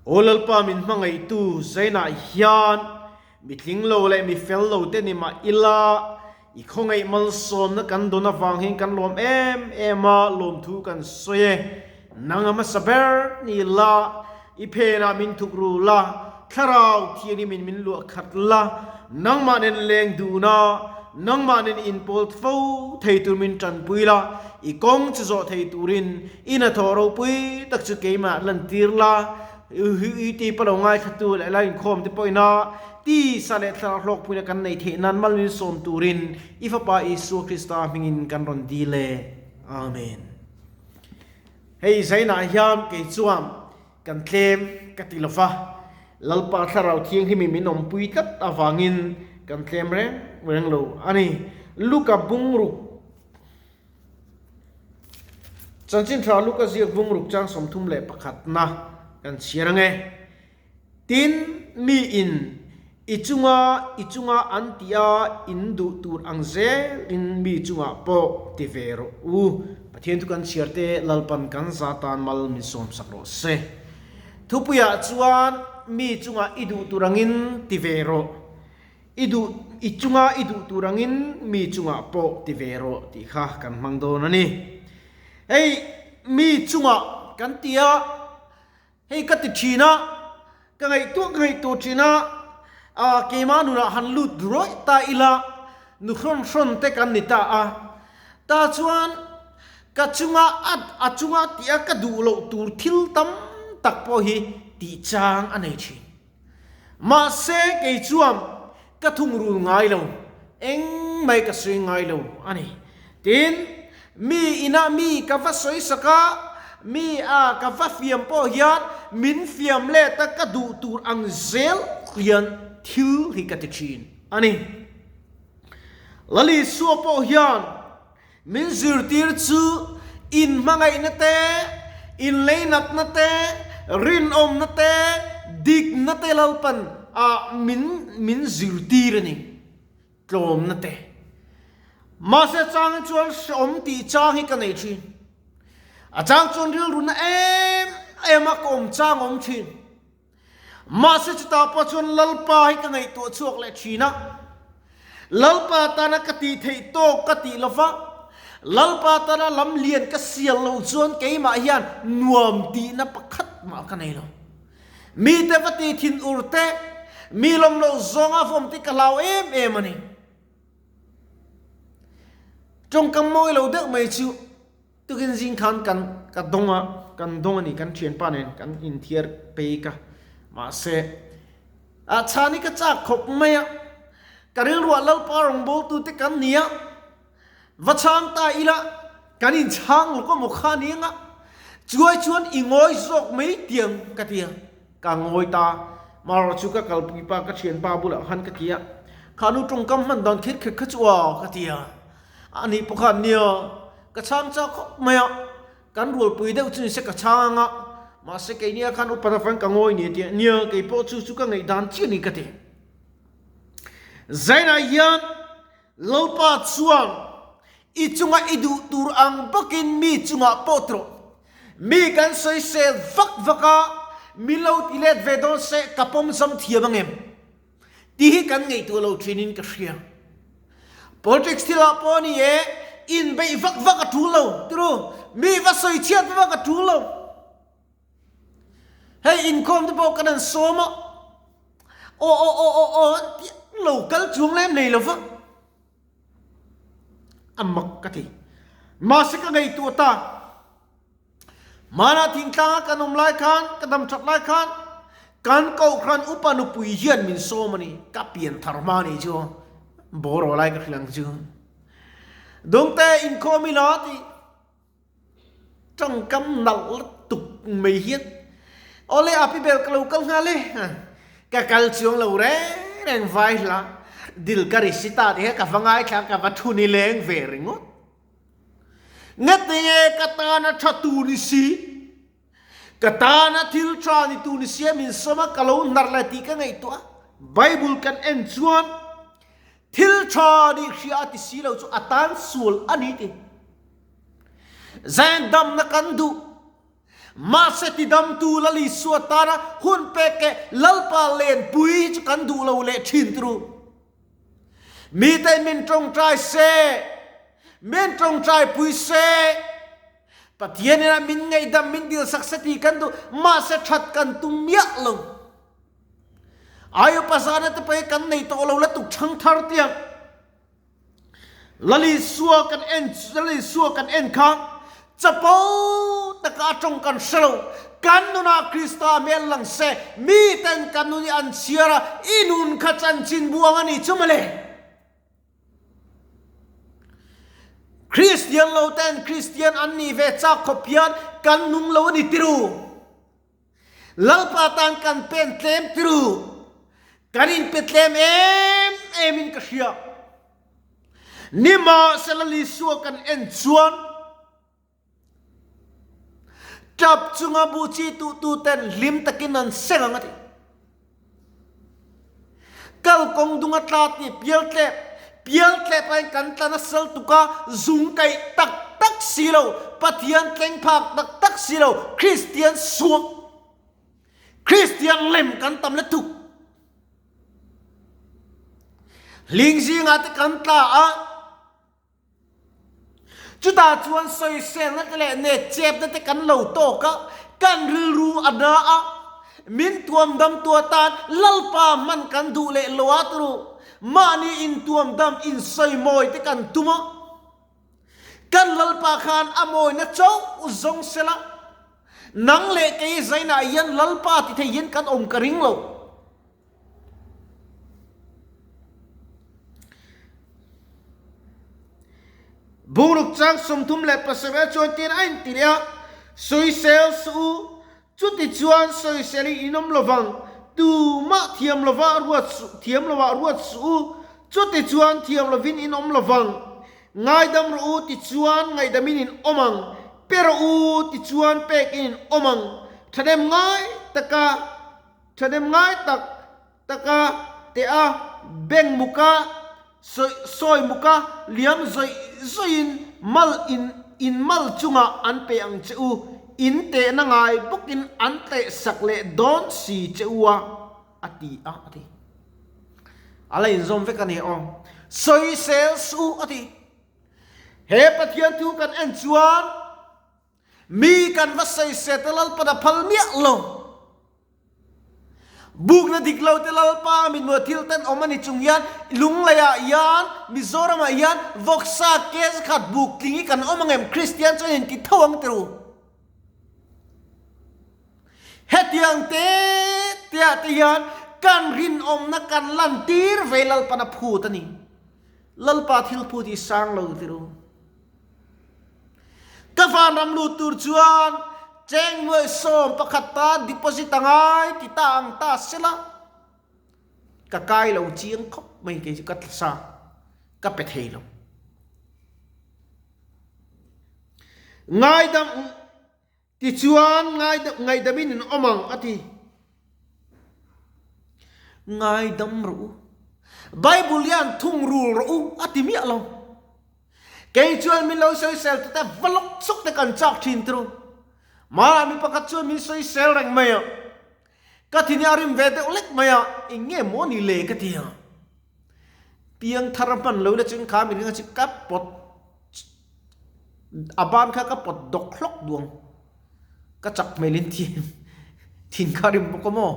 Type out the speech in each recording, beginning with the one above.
Aw Lalpa min hmangaihtu Zainah hian mi tling lo leh mi fel lo te ni mah ila, i khawngaih malsawmna kan dawn avang hian kan lawm em em a, lawmthu kan sawi e. Nang a hmasa ber ni la, i phenah min thuk ru la, thlarau thianghlimin min luah khat la, nangmah nen leng dun a, nangmah nen inpawl fo thei tur min tanpui la, i kawng chu zawh thei turin i hnathawh ropui tak chu keimah lantir la, i ti palo ngaithlatu leh la inkhawm te pawhin a tisa leh thlarau hlawkpuina kan neih theih nan mal min sawm turin i Fapa Isua Krista hmingin kan rawn dil e. Amen. Hei zainah hian kei chuan kan tlem ka ti lova, Lalpa Thlarau Thianghlimin min awmpui tlat avangin kan tlem reng reng lo a ni. Luka bungruk Chanchin tha Luka ziak bungruk chang 31 na kan chhiar ange. Tin, miin i chunga i chunga an tih a in duh tur ang zelin mi chungah pawh ti ve rawh u. Pathian thu kan chhiar te Lalpan kan za tan mal min sawmsak rawh se. Thupuiah chuan mi chungah i duh tur angin ti ve rawh. I duh i chunga i duh tur angin mi chungah pawh ti ve rawh tih kha kan hmang dawn a ni. Hei mi chungah kan ti a. Hei ka ti thin a, ka ngaihtuah ka ngaihtuah thin a, ah keimah nunah han lut rawih ta ila, nu hrawn hrawn te kan ni ta a, ta chuan ka chunga a a chunga tih a ka duh loh tur thil tam tak pawh hi tih chang a nei thin. Mahse kei chuan ka thungrul ngai lo, engmai ka sawi ngai lo a ni. Tin, mi inah mi ka va sawi sak a, mi a ka va fiam pawh hian min fiam let a ka duh tur ang zel hian thil hi ka ti thin a ni. Lalisua pawh hian Min zirtir chu inhmangaihna te, inleinatna te, rinawmna te, dikna te Lalpan ah min min zirtir a ni, tlawmna te. Mahse chang chuan hreawm tih chang hi ka nei thin. A chang chuan rilruna em em a ka awm chang a awm thin. Mahse chutah pawh chuan Lalpa hi ka ngaihtuah chhuak leh thin a, Lalpa tana ka tih theih tawk ka tih lova, Lalpa tana lam lian ka sial loh chuan keimah hian nuam tihna pakhat mah ka nei lo. Mite va ti thin ur te, mi lawm loh zawnga vawm te ka hlau em em a ni. Tawngkam mawi lo deuh mai chu. Tukin zing khan kan ka dawng a, kan dawng a ni, kan thianpa nen kan inthiar pei ka. Mahse, a chhan hi ka chak khawp mai a, ka rilruah Lalpa rawngbawltu te kan ni a, va chhang ta ila kan inchhang lawk emaw kha ni anga, chuai chuan i ngawi zawk mai tiang ka ti a, ka ngawi ta. Marawh chu ka kalpui pa ka thianpa bulah khan ka ti a, kha nu tawngkam hman dan kher kher kha chu aw ka ti a, a nih pawh khan nia. Ka chhang chak khawp mai a, kan rualpui deuh chu nise ka chhang a, mahse keini a khan upa avang ka ngawi ni tih nia kei pawh chu chu ka ngaihdan chiah ni ka ti. Zainah hian Lalpa chuan i chunga i duh tur ang bawkin mi chungah pawh ti rawh. Mi kan sawi sel vak vak a, mi lo ti let ve dawn se ka pawm zam thiam ang em? Tih hi kan ngaihtuah lo thinin ka hria. Politics thilah pawh a ni e, inbeih vak vak a tul lo, turu, mi va sawi chhiat vak a tul lo. Hei inkhawm te pawh kan han sawm a, aw aw aw aw aw an tih lo kal chuang lem nei lo va, a mak ka ti. Mahse ka ngaihtuah ta. Hmanah thingtlanga kan awm lai khan, ka dam that lai khan, kan Kohhran upa nupui hian min sawm a ni. Ka pian thar hma ni chu, bawraw lai ka hrilh ang chu. Dungte inkhawm ila tih tawngkam nalh lutuk mai hian, Awle a pi bel ka lo kal nghal e, ka kal chuang lo reng reng vai hla, dil ka ri si ta tih kha ka va ngaithla ka va thu ni leng ve ringawt. Ngatinge ka tana tha tu ni si, ka tana thil tha ni tu ni sia min sawm a, ka lo hnar le tih ka ngaihtuah a. Bible kan en chuan thil tha nih hria a ti si lo chu a tan sual a ni ti. Zain damna kan duh. Mahse tidamtu Lal Isua tana hun pek leh Lalpa lenpui hi chu kan duh lo leh thin turu. Mitein min tawngtai se, min tawngtai pui se, Pathian ina min ngaihdam min dil sak se tih kan duh, mahse that kan tum miah lo. Ai upa zana te pawh hi kan nei tawh lo la tuk thang thar tiang. Lal Isua kan en Lal Isua kan en kha chapo taka a tawng kan hre lo. Kan nunah Krista hmel lang se, miten kan nun hi an chhiar a, i nun kha chanchin buang a ni chu mawle. Kristian lo ten Kristian an nih ve chak khawp hian kan nung lo a ni tiru. Lalpa tan kan pen tlem tiru. Kan inpe tlem em em in ka hria. Nimahsela Isua kan en chuan Tap chunga bu chi tuhtu ten hlim takin an seng ang a ti. Kalkawng dunga tla ti pial tlep, pial tlep aiin kan tla nasal tuk a, zung kaih tak tak si lo, Pathian tleng phak tak tak si lo, Kristian suak, Kristian lem kan tam le tuk. Hling zingah te kan tla a. Chutah chuan sawiselna te leh nekchepna te kan lo tawk a, kan rilru a na a, min tuamdamtu atan Lalpa hman kan duh leh lo a turu mahni intuamdam insawimawi te kan tum a. Kan Lalpa khan a mawina chauh zawng sela, nang leh kei zainah hian Lalpa ti thei hian kan awm ka ring lo. Bungruk chang 37 ah chuan tin a inti leh a, Sawisel suh u, chuti chuan sawisel hi in awm lovang, tumah thiam lova ruat suh, thiam lovah ruat suh u, chuti chuan thiam lovin in awm lovang, ngaidam rawh u tichuan ngaihdamin in awm ang, pe rawh u tichuan pekin in awm ang, thahnem ngai taka. Thahnem ngai tak taka teh a, beng muka sawi muka liam zawih zawihin mal in in mal chungah an pe ang che u, in tehna ngai bawkin an tleh sak leh dawn si che u a, a ti a, a ti. A la inzawm vek a ni aw. Sawisel suh u, a ti. He Pathian thu kan en chuan. Mi kan va sawisel te Lalpan a phal miah lo. Bukna dik lo te Lalpa mitmua thil ten awm a ni chung hian Lungleiah hian Mizoramah hian vawksa kez khat buk tling hi kan awm ang em? Kristian chuan in ti tho ang tirh u. Hetiang te teah te hian kan rinawmna kan lantir ve Lalpan a phut a ni. Lalpa thil phut hi sang lo tirh u. Ka vanram lut tur chuan cheng nuai 11 tan deposit a ngai ti ta ang ta sela, ka kai lo chiang khawp mai kei chu ka tla sa, ka pe thei lo. Ngaidam tichuan ngaidamin in awm ang a ti. Ngaidam rawh u. Bible hian thungrul rawh u a ti miah lo. Kei chuan min lo sawisel tute va lawk chuk te kan chak thin tru. Mahla mi pakhat chuan min sawisel reng mai a. Ka thini a rim ve deuh lek mai a, eng nge maw ni le ka ti a. Piang thar a hman lo na chuan kha mi ringa chu ka pawt a ban kha ka pawt dawk hlawk duang. Ka chak hmelin thin thin kha rim bawk a maw.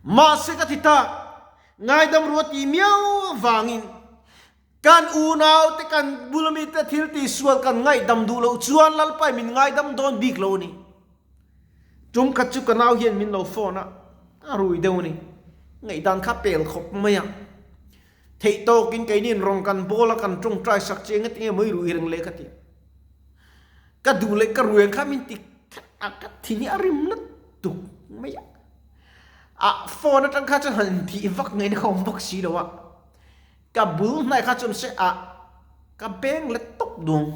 Mahse ka ti ta, ngaidam ruah ti miau avangin kan unaute kan bula mite thil tihsual kan ngaihdam duh loh chuan Lalpai min ngaidam dawn bik lo a ni. Tum khat chu ka nau hian min lo phone a, a rui deuh a ni. Ngaihdan kha pel khawp mai a. Theih tawkin keiniin rawn kan bawl a, kan tawngtai sak che engati nge mawi rui reng le ka ti. Ka duh leh ka ruiang kha min ti khat a, ka thin hi a rim lutuk mai a. A phone atang kha chuan han inthih vak ngaihna kha awm bawk si lo a. Ka bul hnai kha chuan se a ka beng let tawp duang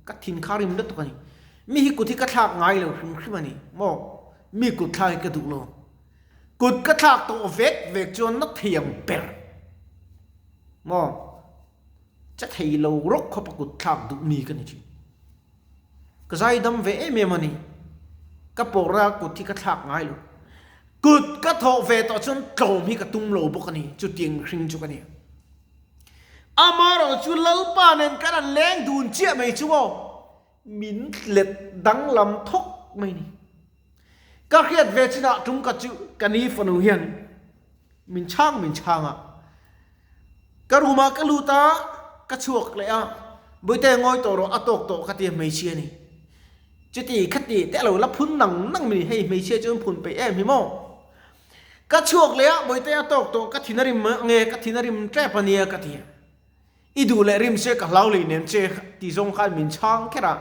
ka thin kha rim lutuk a ni. Mi hi kut hi ka thlak ngai lo hrim hrim a ni maw? Mi kut thlak hi ka duh lo. Kut ka thlak tawh vek vek chuan na thei ang ber maw? Che thei lo rawk khawpa kut thlak duh mi ka ni thin. Ka zai dam ve em em a ni. Ka pawra kut hi ka thlak ngai lo. Kut ka thawh ve tawh chuan tlawm hi ka tum lo bawk a ni, chutiang mihring chu ka ni. Amaherawhchu Lalpa nen kan han leng dun chiah mai chu aw, min let danglam thawk mai ni. Ka hriat ve chinah tum ka chu ka ni fanu hian min chhang min chhang a. Ka room ah ka lut a, ka chhuak leh a, Bawihte ngawi tawh rawh a tawk tawh ka ti a hmeichhia ni. Chuti khati te a lo la phun nang nang mai ni, hei hmeichhia chu an phun peih em hi maw? Ka chhuak leh a, Bawihte a tawk tawh ka thin a rim nge ka thin a rim tep a nia ka ti a. I duh leh rim se ka hlau leh nem che ti zawng khan min chhang kher a,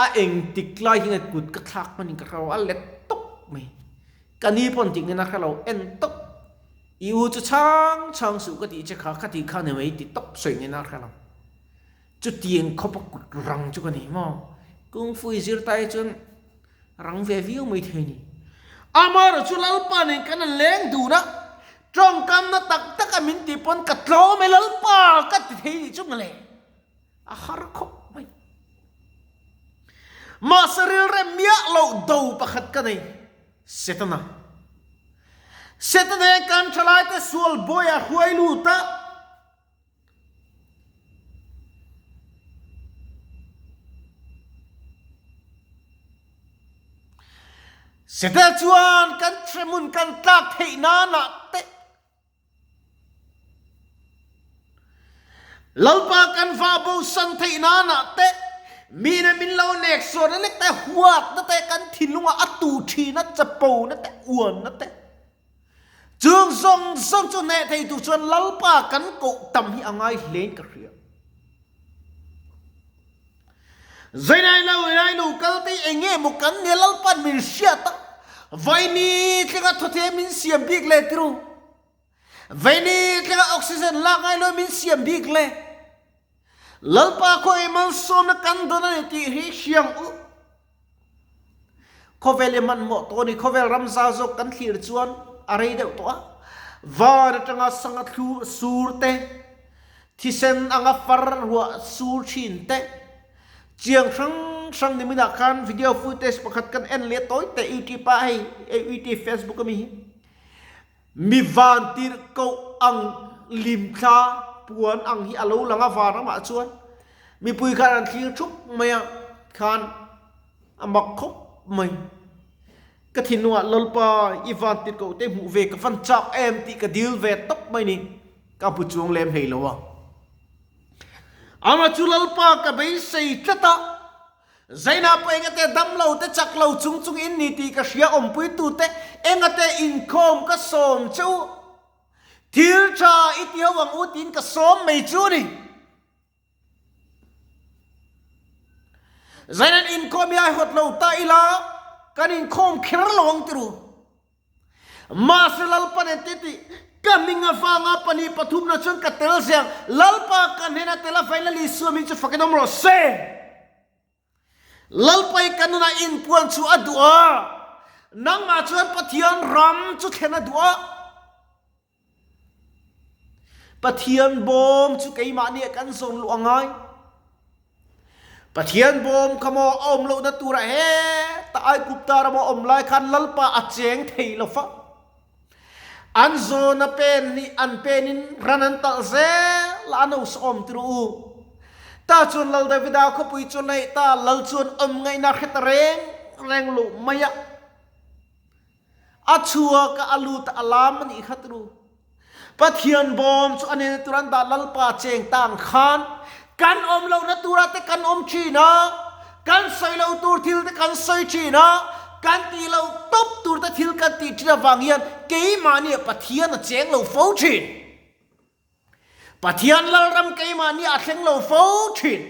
a eng tik lai hi nge kut ka thlak hman in ka hre lo, a let tawp mai. Ka ni pawn tih ngen a hre lo, en tawp. I u chu chhang chhang suh ka tih che kha, kha tih kha ni mai ti tawp sawi ngen a hre lo. Chutiang khawpa kut rang chu ka ni maw? Kung Fu i zir ta hi chuan rang ve viau mai thei a ni. Amaherawh chu Lalpa nen kan han leng dun a, tawngkamna tak taka min tih pawn ka tlawm e Lalpa ka ti thei nih chu mawle. A har khawp mai. Mahse rilrem miah loh do pakhat ka nei, Setana. Setana hian kan thalaite sual bawiah hruai lut a. Setana chuan kan hrehmun kan tlak theih nanah te Lalpa kan vah bosan theih nanah te mina min lo nek suan a lek te huatna te kan thinlungah a tu thin a chapo na te uanna te Chung zawng zawng chu hneh thei tur chuan Lalpa kan koh tam hi a ngai hlein ka hria. Zainai lo inai lo kal te eng nge maw kan nia Lalpa'n min hriat a, vaini tlenga thawthe min siam bik le tiru. Vaini tlenga oxygen lak ngai lo min siam bik le. Lalpa khaw i malsawmna kan dawn a ni tih hi hriang u. Khawvel i hmanhmawh tawh a ni. Khawvel ram zau zawk kan thlir chuan a rei deuh tawh a. Van atanga sanga thlu sur te, thisen anga far ruah sur thin te, chiang hrang hrang niminah khan video footage pakhat kan en leh tawi teh youtube ah hei youtube facebook ami hi. Mi van tirhkoh ang limthla puan ang hi a lo lang a van ramah chuan mipui khan an thlir thup mai a khan a mak khawp mai. Ka thinlungah Lalpa i van tirhkoh te hmuh ve ka van chak em tih ka dil ve tawp mai ni ka hmu chuang lem hlei lo a. Amah chu Lalpa ka beisei tlat a. Zaina pawh engate dam lo te chak lo chung chung in ni tih ka hria awmpui tu te engate inkhawm ka sawm che u thil tha i ti ho ang u tiin ka sawm mai chu ni. Zaina'n inkhawm hi a hawt lo ta ila kan inkhawm kher lo ang tiru. Mahse Lalpa nen te tih ka hming avanga pahnih pathumna chuan ka tel ziang Lalpa ka hnena tel a vain Lal Isua min chu fakin awm rawh se. Lalpa i ka nunah inpuan chu a duh a, nangmah chuan Pathian ram chu thlen a duh a. Pathian bawm chu keimah nih kan zawn luh a ngai. Pathian bawm kha maw a awm lohna turah heta Aigupta rama awm lai khan Lalpa a cheng thei lo fa. An zawna pen nih an penin ran an talh zel a, an hausa awm ti rawh u. Ta chuan Lal Davida khawpui chu neih ta, Lal chuan awm ngaihna hre ta reng reng lo mai a. A chhuak a, a lut a, a lam a nih kha ti ru. Pathian bawm chu a nena tur an dah Lalpa cheng tang khan kan awm lohna turah te kan awm thin a, kan sawi lo tur thil te kan sawi thin a, kan tih loh tawp tur te thil kan tih thin avang hian keimahni ah Pathian a cheng lo fo thin. Pathian Lalram keimahni ah a thleng lo fo thin.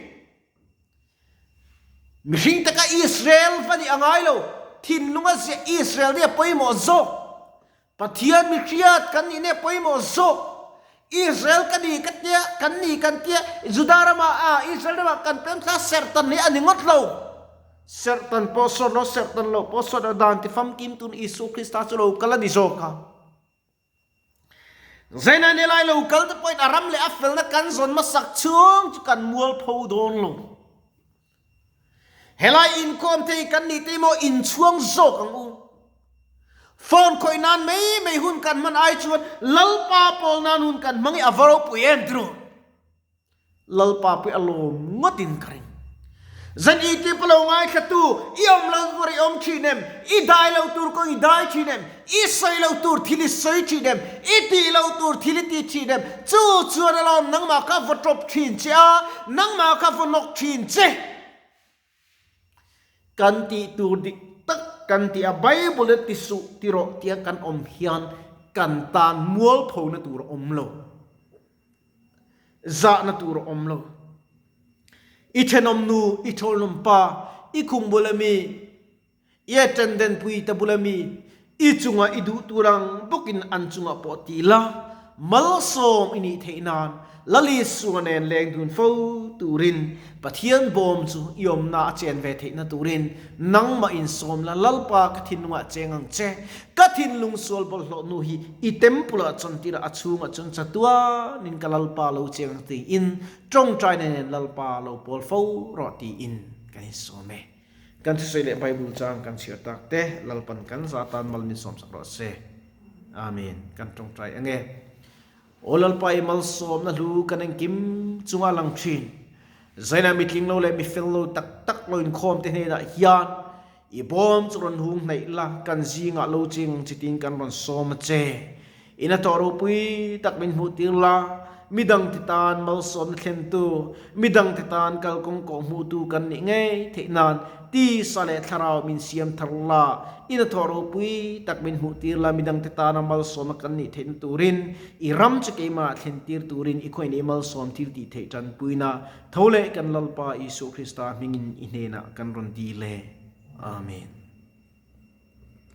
Mihring taka Israel va nih a ngai lo, thinlunga ziah Israel nia pawimawh zawk. Pathian mi hriat kan nih nia pawimawh zawk. Israel ka ni ka tia, kan ni kan tia, Juda ramah a Israel ramah kan pem thla serhtan hi a ni ngawt lo. Serhtan pawh sawt lo, serhtan loh pawh sawt lo, dan ti famkim tun Isua Krista chu lo kal a ni zawk a. Zaina ni lai lo kal te pawhin a ram leh a felna kan zawn hmasak chhung chu kan mualpho dawn lo. Helai inkhawm thei kan nih te maw inchhuang zawk ang u. Phone khawih nan mai mai hun kan hman ai chuan Lalpa pawl nan hun kan hmang i a va ropui em tiraw? Lalpa pawh a lawm ngawtin ka ring. Zan i tip a lo ngaithlatu, i awm lo tur i awm thin em? I dai lo tur kawng i dai thin em? I sawi lo tur thil i sawi thin em? I tih lo tur thil i ti thin em? Chu chuan alawm nangmah kha vaw tawp thin che a, nangmah kha vaw nawk thin che. Kan tih tur dik tak kan tih a, Bible a ti suh ti rawh tia kan awm hian kan tan mualphona tur a awm lo. Zahna tur a awm lo. I thenawm nu, i thawnawm pa, i khum bula mi, i attendant pui ta bula mi, i chunga i duh tur ang bawkin an chungah pawh ti la, malsawm i nih theih nan Lali Sua nen leng dun fo turin Pathian bawm chu i awmna a chen ve theihna turin nangmah insawm la, Lalpa ka thinlungah cheng ang che, ka thinlung sual bawlhhlawh nu hi i temple-ah chawntir a chhungah chuan chatuanin ka Lalpa lo cheng ang tiin tawngtaina nen Lalpa lo pawl fo rawh tiin kan insawm e. Kan thusawi leh Bible chang kan chhiar tak te Lalpan kan za tan mal min sawmsak rawh se. Amen. Kan tawngtai ange. Aw Lalpa i malsawmna hlu kan engkim chunga lang thin. Zaina mitling lo leh mifel lo tak tak lo inkhawm te hnenah hian i bawm chu rawn hung hnaih la, kan zingah lo ching chitin kan rawn sawm a che. Ina tawh ropui tak min hmuh tir la, midang te tan malsawmna thlentu, midang te tan kalkawng kawh hmuhtu kan nih ngei theih nan tisa leh thlarau min siam thar la, ina tawh ropui tak min hmuh tir la, midang te tana malsawmna kan nih theihna turin i ram chu keimah thlen tir turin i khawihnei malsawm thil tih theih tanpuina tho leh kan Lalpa Isua Krista hmingin i hnenah kan rawn dil e. Amen.